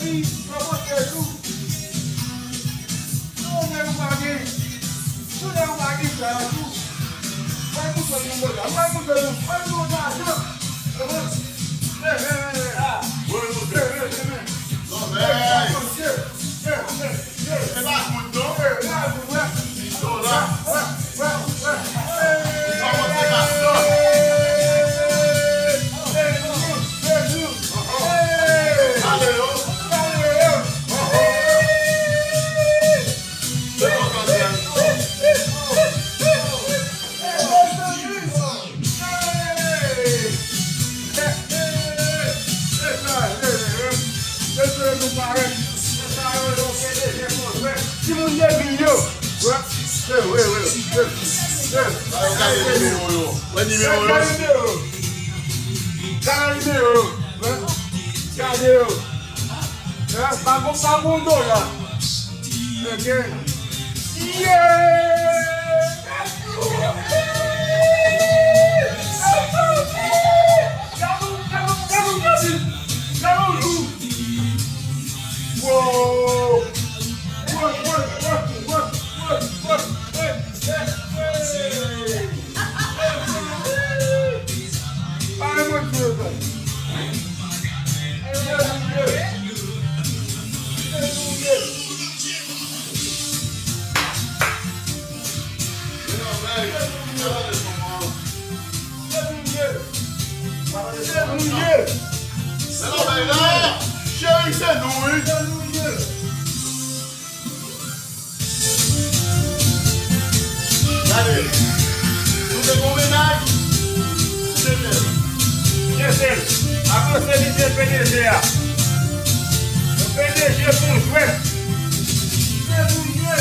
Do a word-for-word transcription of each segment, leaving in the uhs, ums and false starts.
Wi, kòmanse tou. Tounen ou pa gen. Tounen ou pa gen sa yo tou. Mwen moute nou konsa. Mwen moute nou. Mwen nou lajan. Mwen moute. Mwen moute. Mwen moute. Se pa kout non. Dola. Kòmanse master. Ale yo. Se konsa l ye. Timoun de vil yo. Wè, wè, wè, wè. Gade nimewo yo. Wè nimewo yo. Gade nimewo yo. Gade yo. Pa gon, pa gon dola. Ok. Yeah! Gade, gade, gade, gade. Gade jou. Wow! Work, work, work, work, work, work, work. Hey, hey, hey. Pa remèt yo, sa. Se nou ye. Se nou ye. Cheri, se nou, wi. Gade. Nou te gon mennaj. Se sèl. Se sèl. Avanse li se P D G a. P D G pou jwèt. Se nou ye.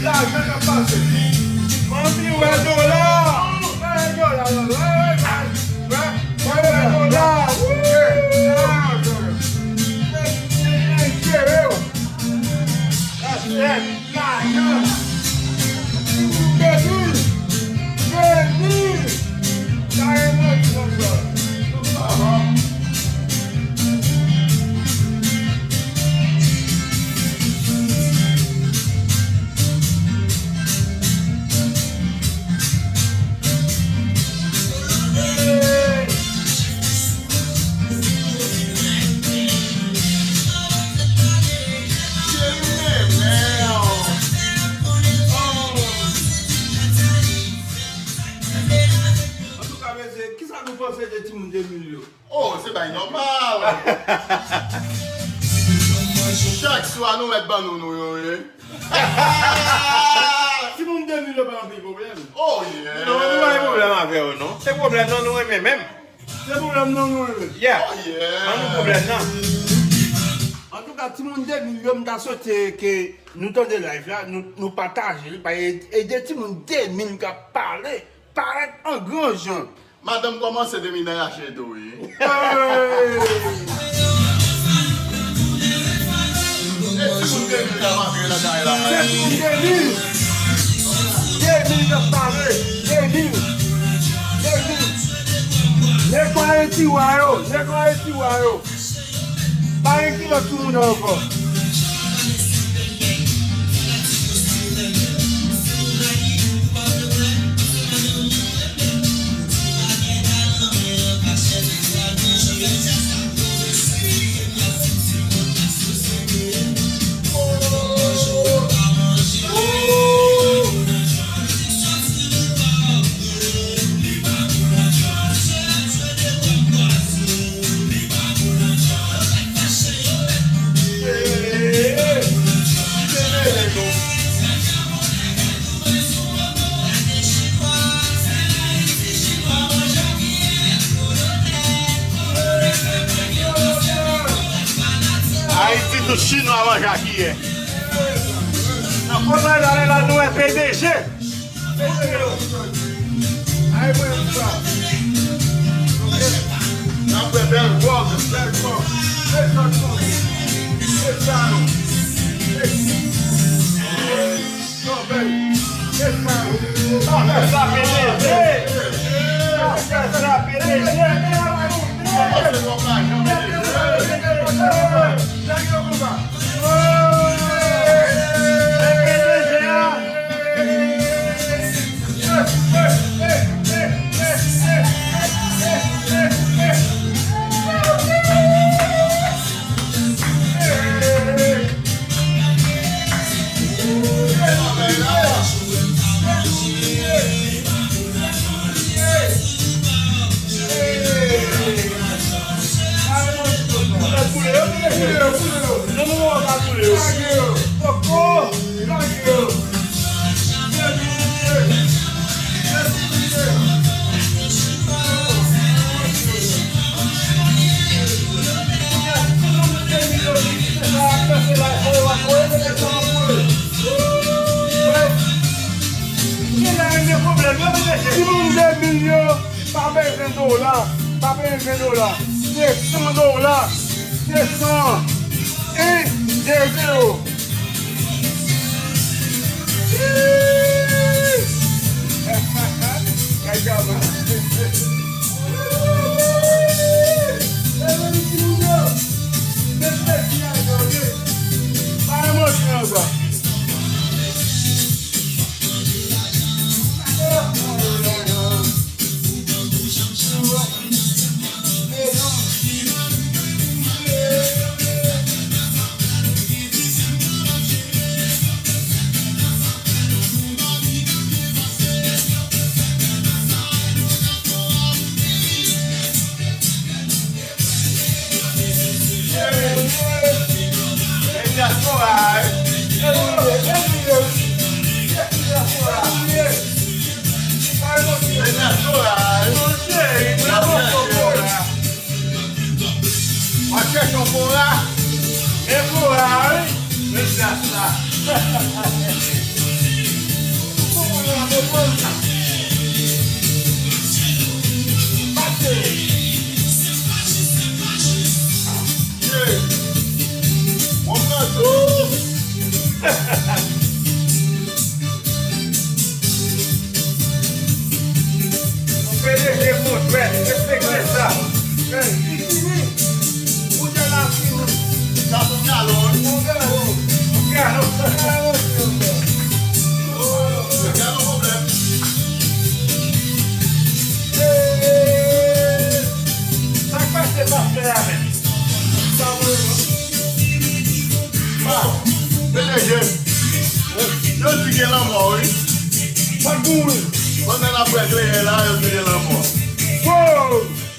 Lajan k ap pase. Anpi wè dola. Wè dola, wè, wè, wè, wè, wè dola. Wè dola. Jere yo. Respè. Lajan. Beni. Beni. Sa e mwen ki konn sa. Se de timoun de mil yo. Oh, se bay nòmal. Chak swa nou mèt ban nou nou yo, wi. Timoun de mil yo pa anpil pwoblèm. Oh, yeah. Non, nou pa gen pwoblèm avè yo, non. Se pwoblèm nan nou renmen menm. Se pwoblèm nan nou renmen. Yeah. Oh, yeah. Ban nou pwoblèm nan. Antouka, timoun de mil yo, m ta swete ke nou tande live la, nou, nou pataje li, pa ede timoun de mil k ap pale, parèt an gran jan. Madanm kòmanse demen nan rache tou, wi. Hey! E timoun de mil k ap antre lakay la. Se timoun de mil. De mil k ap pale. De mil. De mil. Netwaye tiwa yo. Netwaye tiwa yo. Pa gen ki lòt timoun ankò. Ayiti, tout chinwa manje akiyè. Nan kòt la, la, la, nou wè P D G. N ap wè bèl vlòg, bèl vlòg. Se sa nou ye. Se sa nou ye. Se sa nou ye. Afè sa P D G. Afè sa P D G. Timoun de mil yo, pa bezwen dola, pa bezwen dola. Se san dola, se san, en, de zewo. W ap chèche yon fora? Men fora, wi. Men gras la. Pase. Ye. Mwen pran tou. Yon P D G kontrè, respekte sa. Hey, li fini. Kounye a la fini. Sa se yon galon, wi. Yon galon. Yon galon. Yon galon pwoblèm. Hey. Sa k pase pastè a menm? Ah, P D G, yo di gen lanmò, wi. Sa k bon, wi? Pandan n ap wè kleren la, yo di gen lanmò. Wow!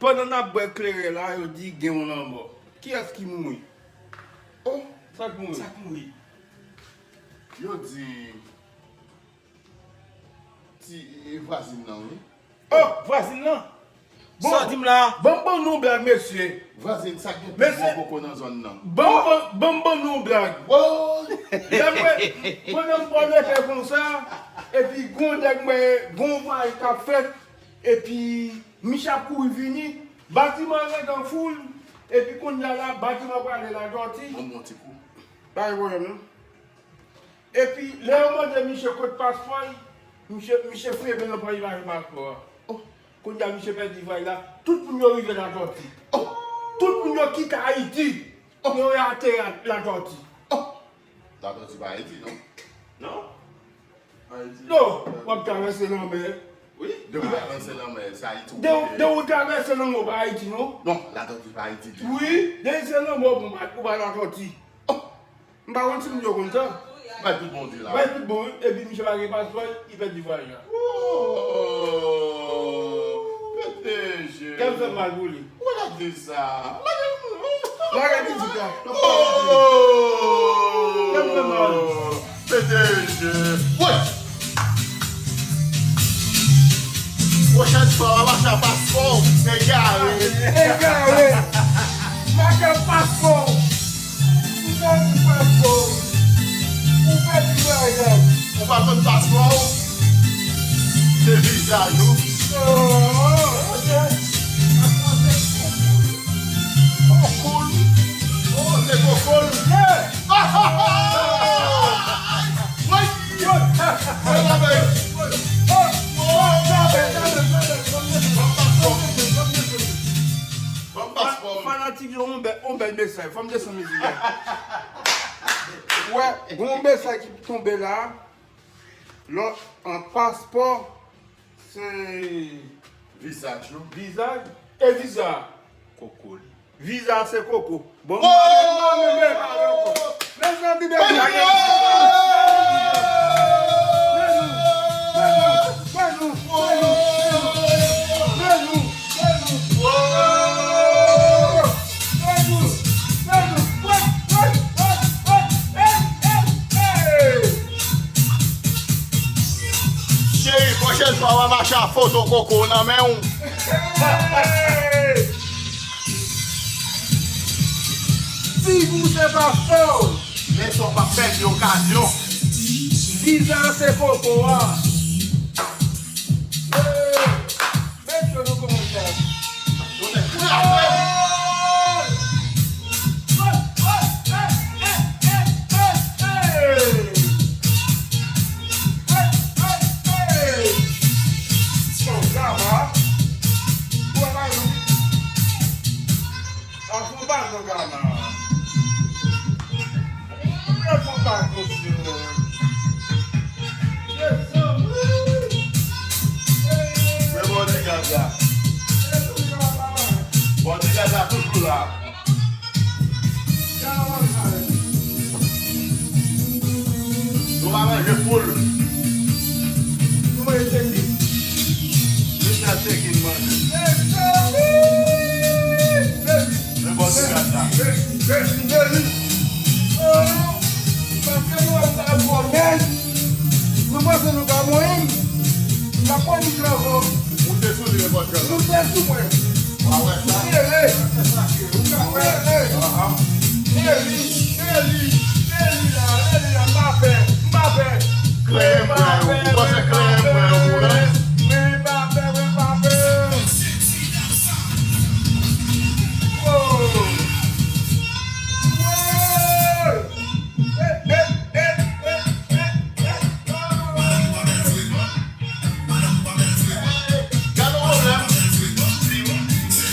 Pandan n ap bwè kleren la, yo di gen yon lanmò. Kiyès ki mouri? Oh, sa k mouri? Sa k mouri? Yo di ti e, vwazin nan, wi. Oh, vwazin nan? Bon, sa w di m la? Ban m ban nou blag, mesye. Vwazin, sa k gen plis bon koko nan zòn nan? Ban m ban, ban m ban nou blag. Oh! Lè mwen, pandan m pran lepè konsa, epi gon nèg mwen, gon vwayaj k ap fèt, epi miche ap kouri vini, batiman an gentan foul, epi kounye a la, batiman prale Latòti. Ban m yon ti kou. Pa gen pwoblèm, non. Epi, lè yo mande misye kot paspò l, misye, misye fouye men l nan pòch li pa jwenn paspò a. Oh, kounye a misye pèdi vwayaj la, tout moun yo rive Latòti. Oh, tout moun yo kite Ayiti. Oh, yo ateri Latòti. Oh, Latòti pa Ayiti, non? Non? Ayiti. Non, w ap travèse lanmè. Wi. De ou travèse lanmè, se Ayiti ou kite. De, de ou travèse lanmè, ou pa Ayiti, non? Non, Latòti pa Ayiti ditou. Wi, de se lanmè, ou pa, ou pa Latòti. Oh. M pa konn si moun yo konn sa. Bay tout bon di la. Bay tout bon, wi. Epi misye pa gen paspò, li pèdi vwayaj la. Oh, P D G. Kè m fè mal pou li. Ou pa t ap di sa. Lage mizik la. Oh, kè m fè mal. P D G. Woy! Pwochèn fwa, w a mache a paspò, egare. Egare. Mache a paspò. Ou pèdi paspò. Ou pèdi vwayaj. Ou pa konn paspò. Se vizaj ou. Oh, ok. Kokoul. Oh, se kokoul. Yeah. Woy! Woy, la bèy! Ban m paspò m. Fanatik yo, on bèl, on bèl mesaj. Fò m desann mizik la. Wè, gon mesaj ki tonbe la. Lòt, an paspò, se vizaj, non? Vizaj? E viza? Koko li. Viza se koko. Bon, mezanmi, bèl bagay. Cheri, pwochèn fwa w a mache a foto koko nan men w. Di pou se pa fò. Men sa w p ap pèdi okazyon. Viza se koko a. Hey, men yo nou kòmanse. Donè kout la frè. Bon, Gama. Bon, Gama. Afon pa nan Gama. Afon pa nan, mesye. Mezanmi. Men bodyguard la. Bodyguard la toujou la. Nou pa manje poul. Nou manje tcheki. Nou fè tcheki manje. Men bodyguard la. Paske nou wè sa twò nèg. Nou panse nou ka mwen. N ap pran nou travay. Moute sou li, nenpòt jan. Moute sou mwen. W a wè sa. Ou sere. Ou ka wè. Ou sere. Aha. Eli, Eli, Eli la, Eli la, m pa pè, m pa pè. Kleren bwè yo, ou panse kleren bwè yo pou rès? Mwen pa pè, mwen pa pè. Oh. Woy!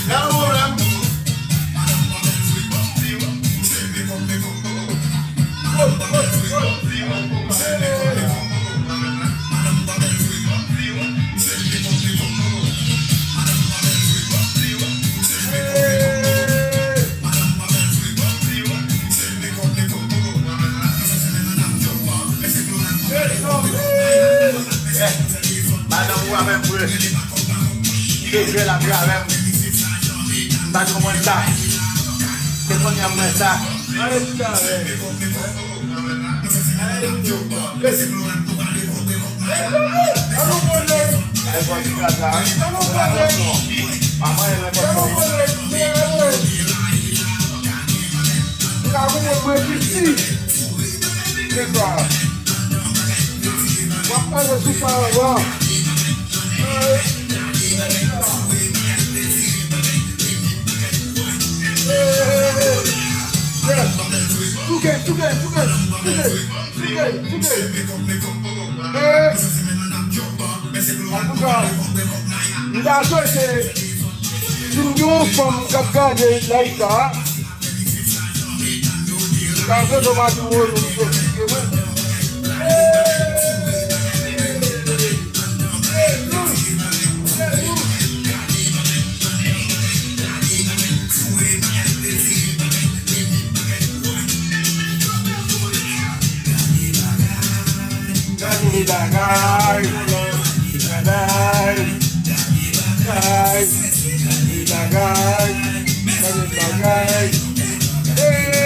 Gad yon pwoblèm. Gad yon pwoblèm. L ap jwe avè m. M pa t konprann sa. Se kounye a m wè sa. Ann ret jwe avè m. Souke, souke, souke, souke. Souke, souke. Eh. Antouka, m ta swete si m gen yon fanm k ap gade live sa, m ta swete w pa di w wè m sou piske mwen. Gade bagay, bagay, bagay, gade bagay, gade bagay. Hey!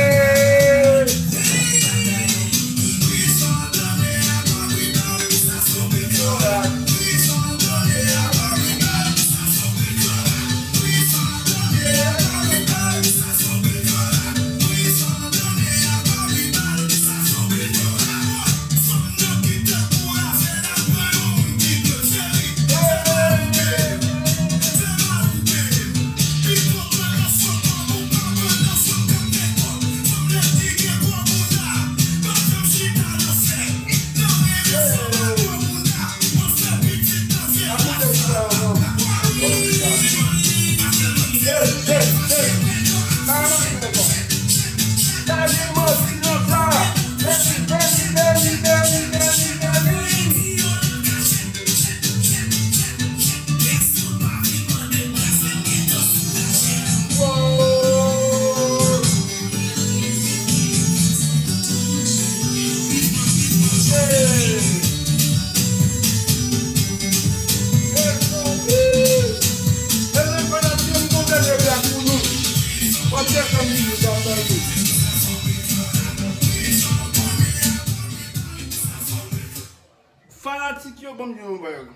Fanatik yo, ban m di nou yon bagay.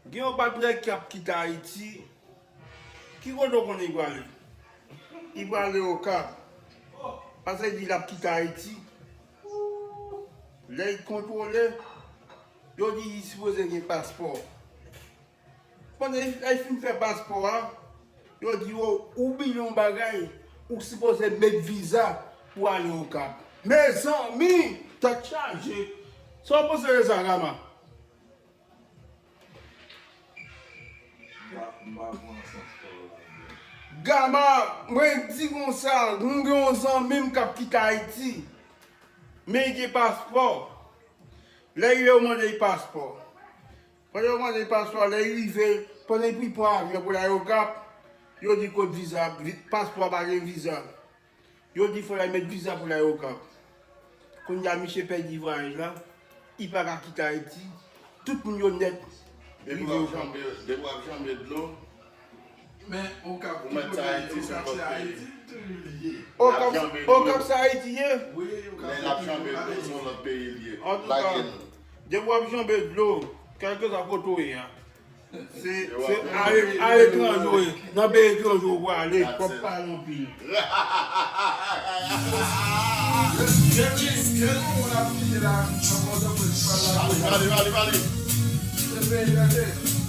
Gen yon patnè k ap kite Ayiti. Ki kote w konnen li prale? Li prale Okap. Paske li di l ap kite Ayiti. Lè li kontwole, yo di li sipoze gen paspò. Pandan lè l fin fè paspò a, yo di yo, ou bliye yon bagay, ou sipoze met viza pou ale Okap. Mezanmi, tèt chaje. Sa w panse de sa, Gama? Gama, mwen di konsa, nou gen yon zanmi m k ap kite Ayiti, men li gen paspò. Lè li rive, yo mande li paspò. Pandan yo mande li paspò, lè li rive, pandan li pran avyon pou l ale Okap, yo di kot viza, vi-, paspò a pa gen viza. Yo di fò l al met viza pou l al Okap. Kounye a, misye pèdi vwayaj la, li pa ka kite Ayiti. Tout moun yo nèt rive Okap. Depi w ap janbe, depi w ap janbe dlo, men Okap, ou mèt se Ayiti, se yon lòt peyi. Okap, Okap se Ayiti ye? Wi, Okap se Ayiti. Men l ap janbe dlo, se yon lòt peyi l ye. Antouka, depi w ap janbe dlo, kèlkeswa kote w ye a, Se, se ale, ale etranje w ye. Nan peyi etranje w prale, fò w pale anpil. Pale, pale, pale, pale.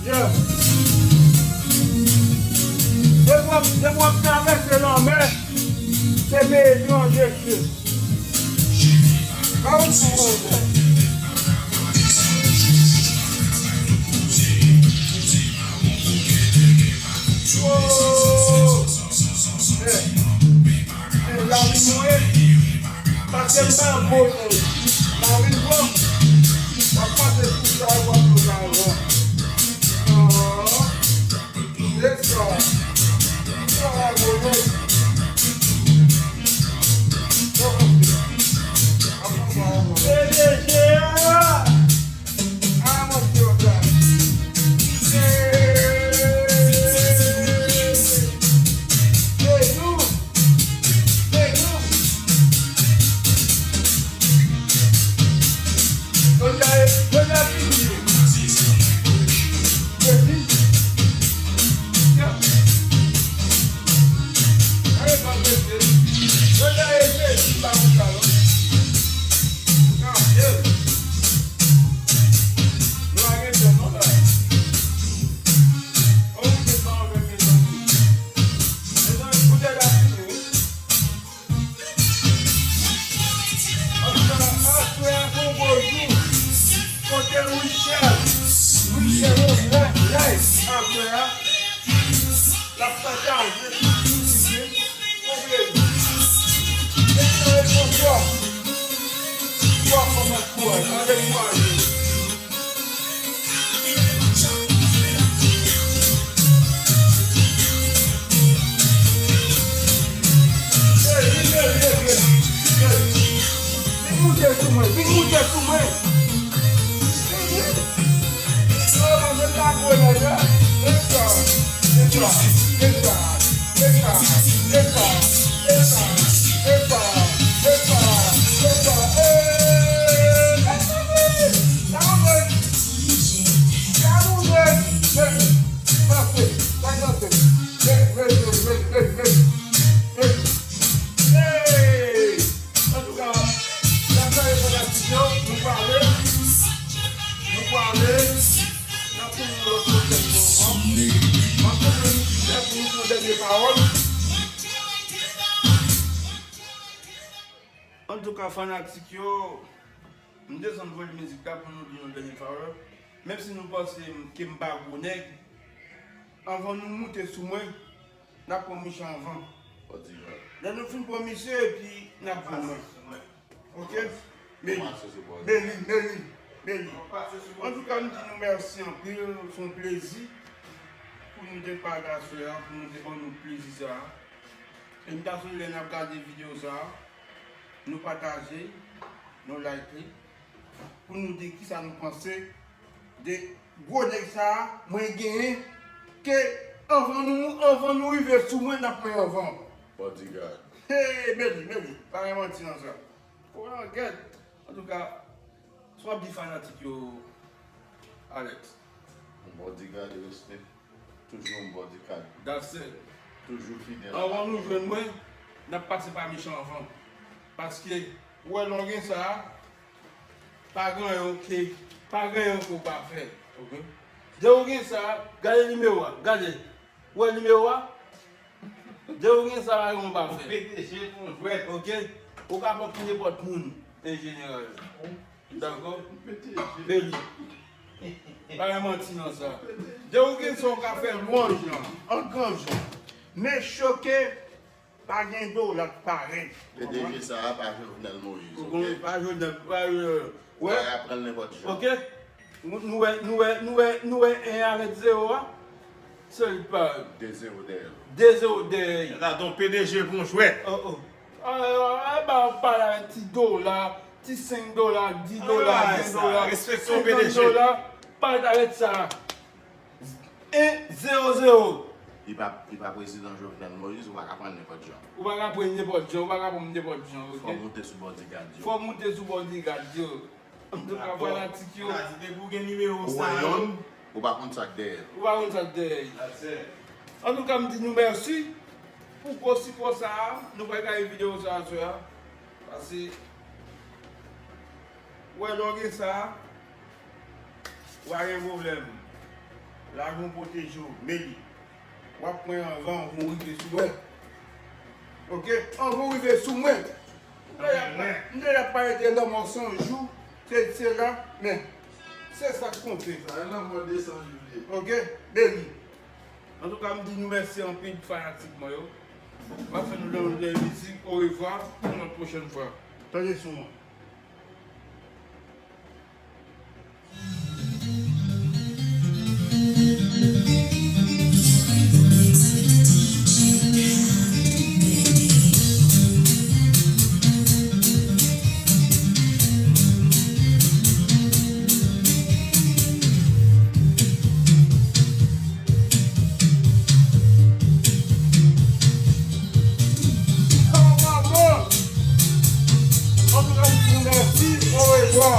Yeah. Depi w ap, depi w ap travèse lanmè, se peyi etranje k ye. L ap pataje pou nou ide, konprann. Mesye, Bonswa. Bonswa, kòman w ye? Andekouraje. Hey, vin, vin, vin, vin, vin. Vin moute sou mwen, vin moute sou mwen. Vin, vin. Oh, mwen pa gwo nèg la. Epa, epa, epa, epa. Hey! Sa bon nèg. Sa bon nèg. Hey! Sa bon nèg. Hey! Antouka, n ap salye fanatik yo, nou pale, nou pale, n ap tounen lòt pwochèn fwa ankò. M ap tounen nou ti chèf pou nou fè yon dènye pawòl. Antouka, fanatik yo, m desann volim mizik la pou nou di yon dènye pawòl. Menm si nou panse m, ke m pa gwo nèg, anvan nou moute sou mwen, n ap pran misye anvan. Bodyguard. Lè nou fin pran misye, epi n ap pran mwen. Ok? Meli, Meli, Meli, Meli. Antouka, m di nou mèsi anpil. Se yon plezi pou nou te pale aswè a, pou nou te ban nou plezi sa a. E m ta swete lè n ap gade videyo sa a, nou pataje, nou like li, pou nou di kisa nou panse de gwo nèg sa a mwen genyen, ke anvan nou, anvan nou rive sou mwen, n ap mwen anvan. Bodyguard. Hey, Meli, Meli, pa gen manti nan sa. Konan gèt. Antouka, sa w ap di fanatik yo, Alex? Yon bodyguard reste. Toujou yon bodyguard. That's it. Toujou fidèl. Anvan nou jwenn mwen, n ap pase pa miche anvan. Paske, ou wè lè w gen sa a, pa gen anyen ke, pa gen anyen ke w pa fè. Ok? Depi w gen sa a, gade nimewo a, gade. Ou wè nimewo a? Depi w gen sa a, pa gen anyen w pa fè. P D G pou yon jwèt. Ok? Ou ka pran pou nenpòt moun, an jeneral. Dakò? Meli. Pa gen manti nan sa. Depi w gen sa, w ka fè lwanj lan, an gran jan. Men choke, pa gen dola k parèt. P D G sa a pa Jovenel Moïse, ok? Pa Jovenel, pa, euh, wè. Ou pa ka pran l nenpòt jan. Ok? Nou, nou wè, nou wè, nou wè, nou wè en avèk zewo a? Se li k parèt. De zewo dèyè l. De zewo dèyè l. Gade yon P D G pou yon jwèt. Oh, oh. Ah, ah, ba, pale avèk ti dola, ti senk dola, dis dola, ven dola, senkant dola, pale avèk sa. En zewo zewo. Li pa, li pa prezidan Jovenel Moïse, ou pa ka pran l nenpòt jan. Ou pa ka pran l nenpòt jan, ou pa ka pran l nenpòt jan, ok? Fò w moute sou bodyguard yo. Fò w moute sou bodyguard yo. Antouka, fanatik yo. Sa di depi w gen nimewo sa yo. Ou wè yonn, ou pa konn sa k dèyè l. Ou pa konn sa k dèyè l. Antouka, m di nou mèsi pou gwo sipò sa a. Nou pral gade videyo sa a aswè a. Paske, ou wè lè w gen sa a, ou pa gen pwoblèm. Lajan w pwoteje w, Meli. W ap pran anvan, anvan w rive sou mwen. Ok? Anvan w rive sou mwen. M te ap pale de lanmò san jou, se, se la, men se sa k konte. Sa e lanmò de san jou li ye. Ok? Beni. Antouka, m di nou mèsi anpil, fanatik mwen yo. M ap fè nou lè, lè mizik. Orevwa, pou yon pwochèn fwa. Tande son an. Antouka, m di nou mèsi, orevwa.